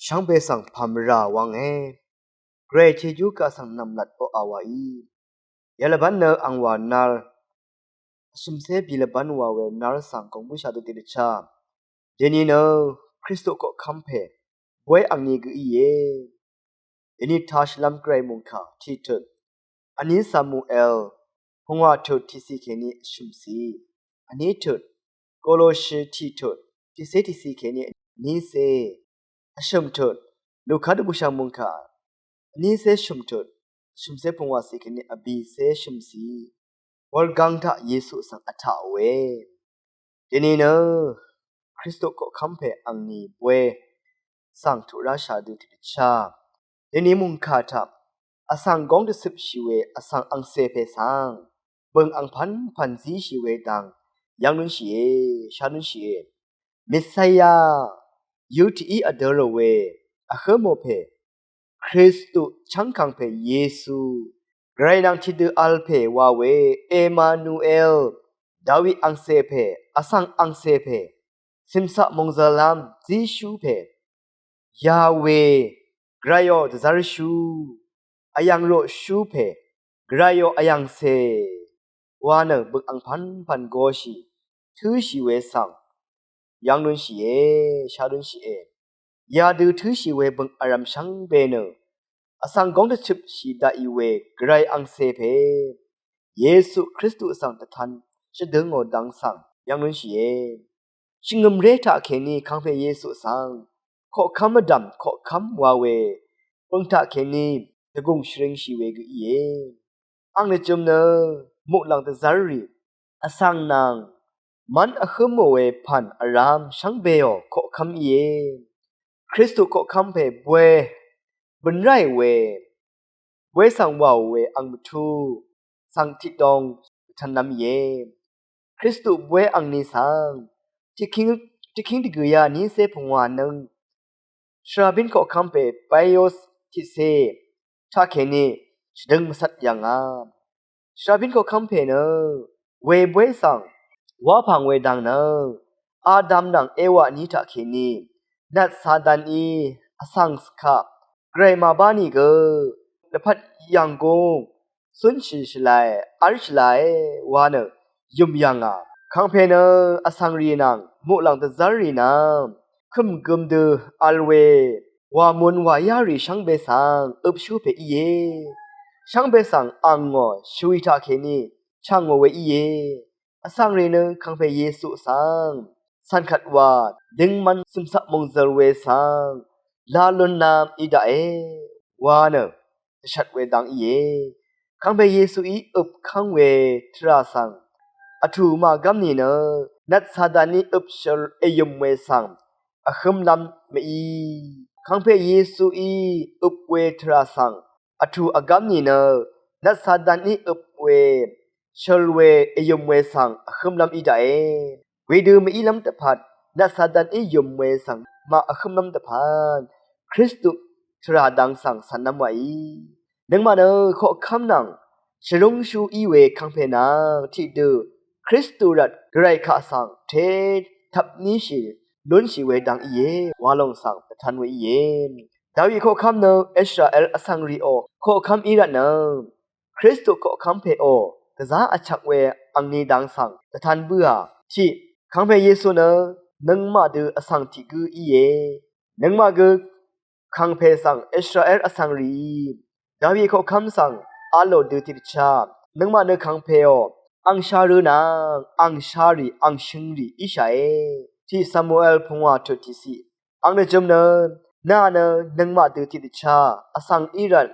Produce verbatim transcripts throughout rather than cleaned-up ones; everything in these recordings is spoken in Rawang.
shvngbe svng pà mvrà wv̄nge. Gvray Jejú kaq svng nv̀mlat oqà wàí. Yalvbán nø angwà nal vshø̀mcé bi lvbán wa we nal svng gong bǿshà dø tiqdvchá. Dèni nø Kristu koqkv́m pè bóy angni gø íe. Dèni tashìlv́m Gvray mòngkà tiqtut vní Samuel pungwà tut tiqciq kèní vshø̀mciq, vní tut Koloshi tiqtut tiqcé tiqciq kèní vnícé, vshø̀m tut Luka dvbùshv̀ng mòngkà vnícé shø̀m tut, shø̀mcé pungwàciq kèní vbìcé shø̀mciq. Wulgáng taq Yesu svng vtaqòe. Dèni nø Kristu koqkv́m pè angni bóy svng tuq ráshà dø tiqdvchá. Dèni mòngkà taq vsvng góng dvcøpshì we vsvng angcè pè svng bø̀ng angpv́npv̀n zíshì we dang yv́ng lúnshìe, shá lúnshìe. Mèsaya yø tiqí vdø̄ rò we vhǿ mò pè Kristu chv́ngkàng pè Yesu, Gvray nvng tiqdø vl pè wa we Emanuel, Dawi angcè pè, vsvng angcè pè, cìmcaq mòngzv̄lv́m zíshú pè, Yawe, Gvrayò dvzv́rshú, vyv̀ng roqshú pè, Gvrayò vyv̀ngcè wa nø bø̀ng angpv́npv̀n goshì tǿshì we svng yv́ng lúnshìe, shá lúnshìe. Yadø tǿshì we bø̀ng vrv̀m shvngbe nø vsvng góng dvchøpshì daqì we Gvray angcè pè Yesu Kristu svng dvtan shvdø̄ngò dang svng yv́ng lúnshìe. Shvngø̀mré taqkèní kàngpè Yesu svng koqkv́m vdv̀m koqkv́m wa we bø̀ng taqkèní dvgùng shvringshì we gø íe. Ang lvjø̄m nø muqlàng dvzv́rrì vsvng nvng mv́n vhǿ mò we pv̀n vrv̄m shvngbeò koqkv́m íe. Kristu koqkv́m pè bóy bø̀n ráì we, bóy svng wàò we ang mvtú svng tiqdong vtv̄nlv́m íe. Kristu bóy angni svng tiqkíng, tiqkíng dvgø̀yá nícé pungwà nøng shvrabín koqkv́m pè Payos tiqcé taqkèní shvdøng mvcvt yv̀ngà. Shvrabín koqkv́m pè nø we bóy svng wá pv̀ng we dang nø Adam nvng Ewa ní taqkèní nvt Sataní vsvng svkaq Gvray màbá nìgø lvpat yv̀nggúng cúnshì shvlae, v́lshvlae wa nø yø̀m yv̀ngà. Kàngpè nø vsvngrì nvng muqlàng dvzv́rrì nvng kø̀m gøm dø vl we wà mùn wà yárì shvngbe svng øpshú pè íe. Shvngbe svng angò shvwi taqkèní chv̀ngò we íe. Vsvngrì nø kàngpè Yesu svng cv̀n kvt wa døngman cø̀mcvp mòngzø̀l we svng la lunnv̄m í daqe wa nø dvshvt we dang íe. Kàngpè Yesuí øpkv́ng we tvrà svng vtù màgv́m nìnø nvt Sataní øpshøl èyø̀m we svng vhǿmlv́m mví. Kàngpè Yesuí øp we tvrà svng vtù vgv́m nìnø nvt Sataní øp we shøl we èyø̀m we svng vhǿmlv́m í daqe. Wedø mvílv́m dvpvt nvt Sataní yø̀m we svng màvhǿmlv́m dvpvt Kristu tvrà dang svng cv̀nlv́m wàí. Nøngmaq nø koqkv́m nvng shvrúngshú í we kàngpè nvng tiqdø Kristu rvt Gvray kaq svng té tvpníshì lúnshì we dang íe wa lòng svng dvtan we íe. Dawi koqkv́m nø Israel vsvngrìò koqkv́m í rvtnø Kristu koqkv́m pèò gvzá vchvk we angni dang svng dvtan bǿà. Tiq, kàngpè Yesu nø nøngmaq dø vsvng tiq gǿ íe. Nøngmaq gø kàngpè svng Israel vsvngrìí Dawi koqkv́m svng v̄lò dø tiqdvchá nøngmaq nø kàngpèò angsharø̄ nvng angshárì angshøngrì íshàe. Tiq Samuel pungwà tut tiqciq. Ang nø jø̀m nø nà nø nøngmaq dø tiqdvchá vsvng í rvt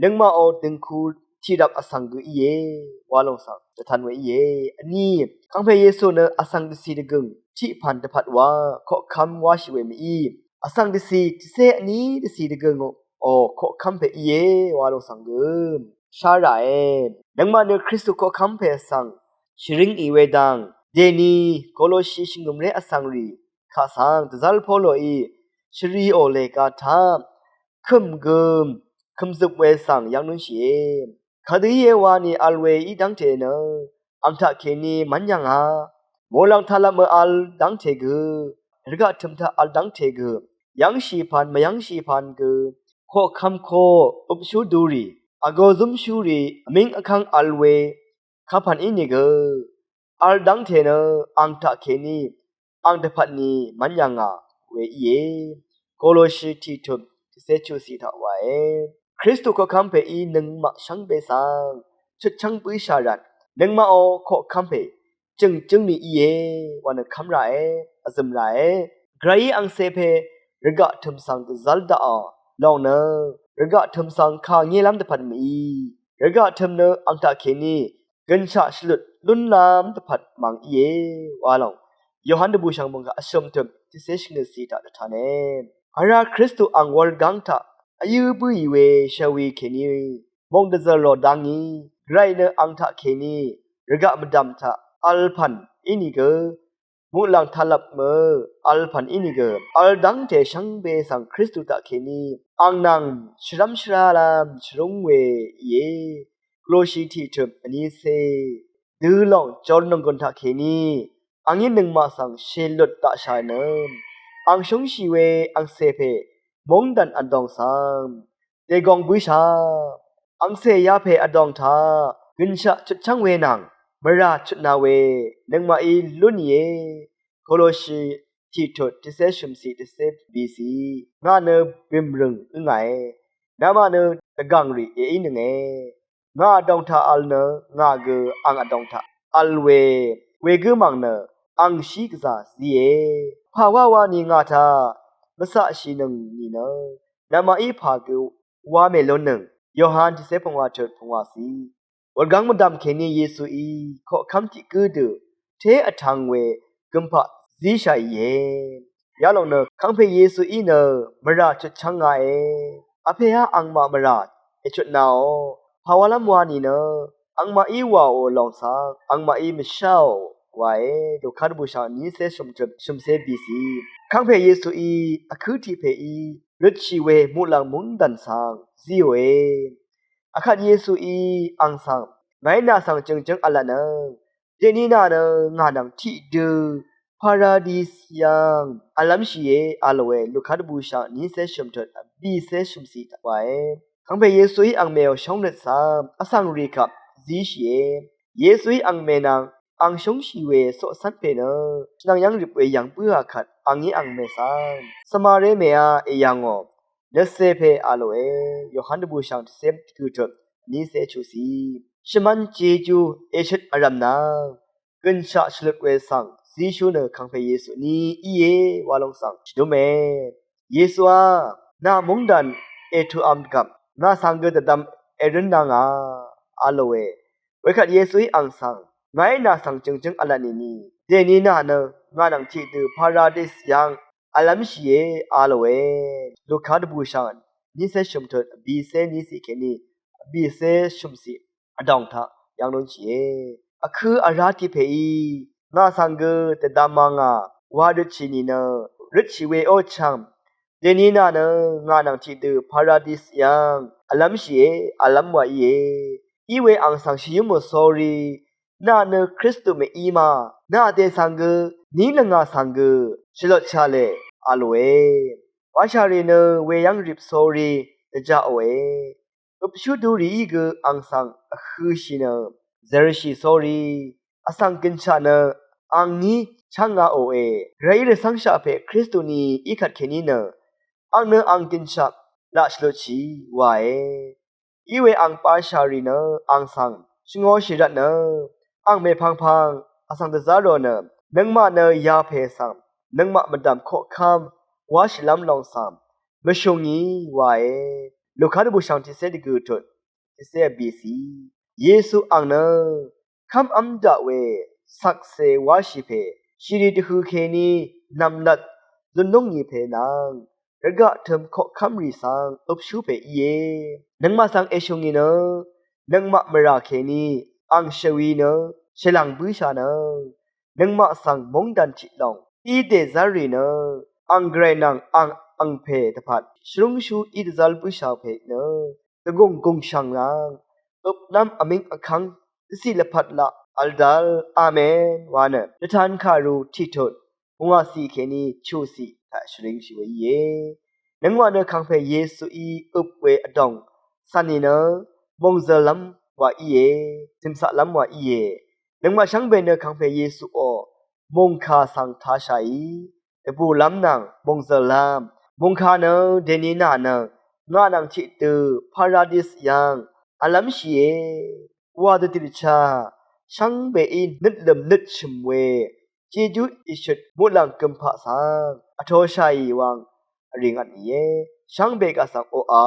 nøngmaqò dø̀ngku tiqdvp vsvng gø íe wa lòng svng dvtan we íe. Vní, kàngpè Yesu nø vsvng dvcì dvgø̀ng tiq pv̀n dvpvt wa koqkv́m wáshì we mví. Vsvng dvcì tiqcé vní dvcì dvgø̀ngò koqkv́m pè íe wa lòng svng gø shá ràe. Nøngmaq nø Kristu koqkv́m pè svng shvring ì we dang dèni Koloshi shvngø̀mré vsvngrì kaq svng dvzv́r Poloí shvriò lèga taq kø̀m gøm kø̀mzøp we svng yv́ng lúnshìe. Kadø íe wani vl we í dv́ngte nø ang taqkèní mv́n yv̀ngà. Mòlv̀ng taqlvpmø vl dv́ngte gø, rvgaq tø̀m taq vl dv́ngte gø yv́ngshì pvn mvyv́ngshì pvn gø koqkv́m ko øpshú durì, vgō zúmshúrì, vmíng vkv́ng vl we kapv̀n ínìgø vl dv́ngte nø ang taqkèní ang dvpvt ni mv́n yv̀ngà we íe. Koloshi tiqtut tiqcé chuqciq taq wae. Kristu koqkv́m pèí nøngmaq shvngbe svng chutchv́ng bǿshà rvt, nøngmaqò koqkv́m pè jø̀ngjǿng ni íe wa nø kv́m ràe, vzø̀m ràe. Gvrayí angcè pè rvgaq tø̀m svng dvzv́l daqò lòng nø rvgaq tø̀m svng kà ngélv́m dvpvt mèí, rvgaq tø̀m nø ang taqkèní gønshaq shvlut lúnlv́m dvpvt mv̀ng íe wa lòng Yohan dvbùshv̀ng mòngkà vshø̀m tø̀m tiqcé shvngøtciq taq dvtane. Vrá Kristu ang wurgáng taq vyǿ bǿì we shvwi kèní mòng dvzø̀r lò dá ngí, gvray nø ang taqkèní rvgaq mvdv̀m taq vl pv̀n ínìgø muqlàng taqlvp mø vl pv̀n ínìgø vl dv́ngte shvngbe svng Kristu taqkèní ang nvng shvrv́m shvrálv́m shvrúng we íe. Koloshi tiqtut vnícé. Dø lòng jor nònggùn taqkèní angí nøngmaq svng shèlut daqshà nø ang shúngshì we angcè pè móngdàn vdòng svng dègòng bǿshà. Angcè yapè vdòng taq gønshaq chutchv́ng we nvng mvrà chutna we nøngmaqí lú nìe. Koloshi tiqtut tiqcé shø̀mciq tiqcé bìciq. Ngà nø bìmrø̀ng ǿngàe. Namaq nø dvgàngrì èínønge. Ngà vdòng taq vl nø ngà gø ang vdòng taq vl we wegǿ mv̀ng nø angshí gvzà zíe. Pà wáwa ni ngà taq mvcaqshìnøng nìnø namaqí pà gø wá mèlúnnøng. Yohan tiqcé pungwà tut pungwàciq. Wurgáng mvdv̀m kèní Yesuí koqkv́m tiq gǿ dø té vtv̄ng we gømpaq zíshàìe. Yalòng nø kàngpè Yesuí nø mvrà chutchv́ng ngàe. Vpèá angmaq mvrà èchutnaò pàwálv́m wa nìnø angmaqí wàò lòng svng angmaqí mvsháò wae. Luka dvbùshv̀ng vnícé shø̀mtut shø̀mcé bìciq. Kàngpè Yesuí vkǿ tiq pèí røtshì we muqlàng móngdàn svng zíòe. Akvt Yesuí ang svng ngàí nà svng jø̀ngjǿng v̄lvtnøng dèni nà nø ngà nvng tiqdø paradis yv̀ng vlv́mshìe a lòe. Luka dvbùshv̀ng vnícé shø̀mtut vbìcé shø̀mciq taq wae. Kàngpè Yesuí ang mèò shóngnøt svng vsv̀ngrì kaq zíshìe. Yesuí ang mè nvng ang shóngshì we coqcv́n pè nø shvnvng yv́ng rip we yv̀ng bǿà kvt angí ang mè svng svmaré mèá èyv̀ngò nøcè pè a lòe. Yohan dvbùshv̀ng tiqcé gø̀tut vnícé chuqciq. Shvmv́n jejú èshøt vrv̀m nvng gønshaq shvlut we svng zíshú nø kàngpè Yesu ní íe wa lòng svng shvdúme. Yesuá nà móngdàn ètuqv̄m dvgvp ngà svng gø dvdvm èrǿn nvngà a lòe. Wekvt Yesuí ang svng ngàí nà svng jø̀ngjǿng v̄lvt nìni dèni nà nø ngà nvng tiqdø paradis yv̀ng vlv́mshìe a lòe. Luka dvbùshv̀ng vnícé shø̀mtut vbìcé vníciq kèní vbìcé shø̀mciq vdòng taq yv̀ng lúnshìe. Vkǿ vrá tiq pèí ngà svng gø dvdvm mvngà wa røtshì nìnø røtshì we ó chv̀ng dèni nà nø ngà nvng tiqdø paradis yv̀ng vlv́mshìe vlv́m wa íe. Iwe ang svng shvyǿ mò sórí nà nø Kristu mèí ma nà dè svng gø ní lvngà svng gø shvlotshà lè a lòe. Washàrì nø weyv́ng rip sórí dvjaqòe. Øpshú durìí gø ang svng vhø̄shì nø zvrshì sórí vsvng gønshaq nø ang ní chv́ngāòe. Gvrayí rvcv́ngshaq pè Kristu ni í kvt kèní nø ang nø ang gønshaq laq shvlutshì wae. Iwe ang bashàrì nø ang svng shvngōshì rvtnø ang mèpvngpvng vsvng dvzá rò nø nøngmaq nø yapè svng nøngmaq mvdv̀m koqkv́m wáshìlv́m lòng svng mvshù ngì wae. Luka dvbùshv̀ng tiqcé dvgø̀ tut tiqcé vbìciq. Yesu ang nø kv́mv́m daq we shvkse wáshì pè shìrì dvhø̄ kèní nv̀mlat zunlúng ngì pè nvng rvgaq tø̀m koqkv́mrì svng øpshú pè íe. Nøngmaq svng èshù ngì nø nøngmaq mvrà kèní ang shvwi nø shvlàng bǿshà nø nøngmaq svng móngdàn tiq lòng í dèzv́lrì nø ang gvray nvng ang angpè dvpvt shvrúngshú í dvzv́l bǿshà pè nø dvgùng gùngshv̀ng nvng øpnv́m vmíng vkv́ng dvciq lvpat laq vl dv́l. Amen wa nø Dvtan kàru tiqtut pungwàciq kèní chuqciq shvringshì we íe. Nøngmaq nø kàngpè Yesuí øp we vdòng cv̀n nìnø mòngzø̀llv́m wa íe, cø̀mcaqlv́m wa íe. Nøngmaq shvngbe nø kàngpè Yesuò mòngkà svng tāshàì dvbùlv́m nvng mòngzø̀llv́m. Mòngkà nø dèní nà nø ngà nvng tiqdø paradis yv́ng v̄llv́mshìe wa dø tiqdvchá shvngbeí nøtlø̀m nøtshø̀m we Jejú ìshøt muqlàng gømpaq svng vtoshàì wang vrìngvtnìe. Shvngbe kaq svng oqà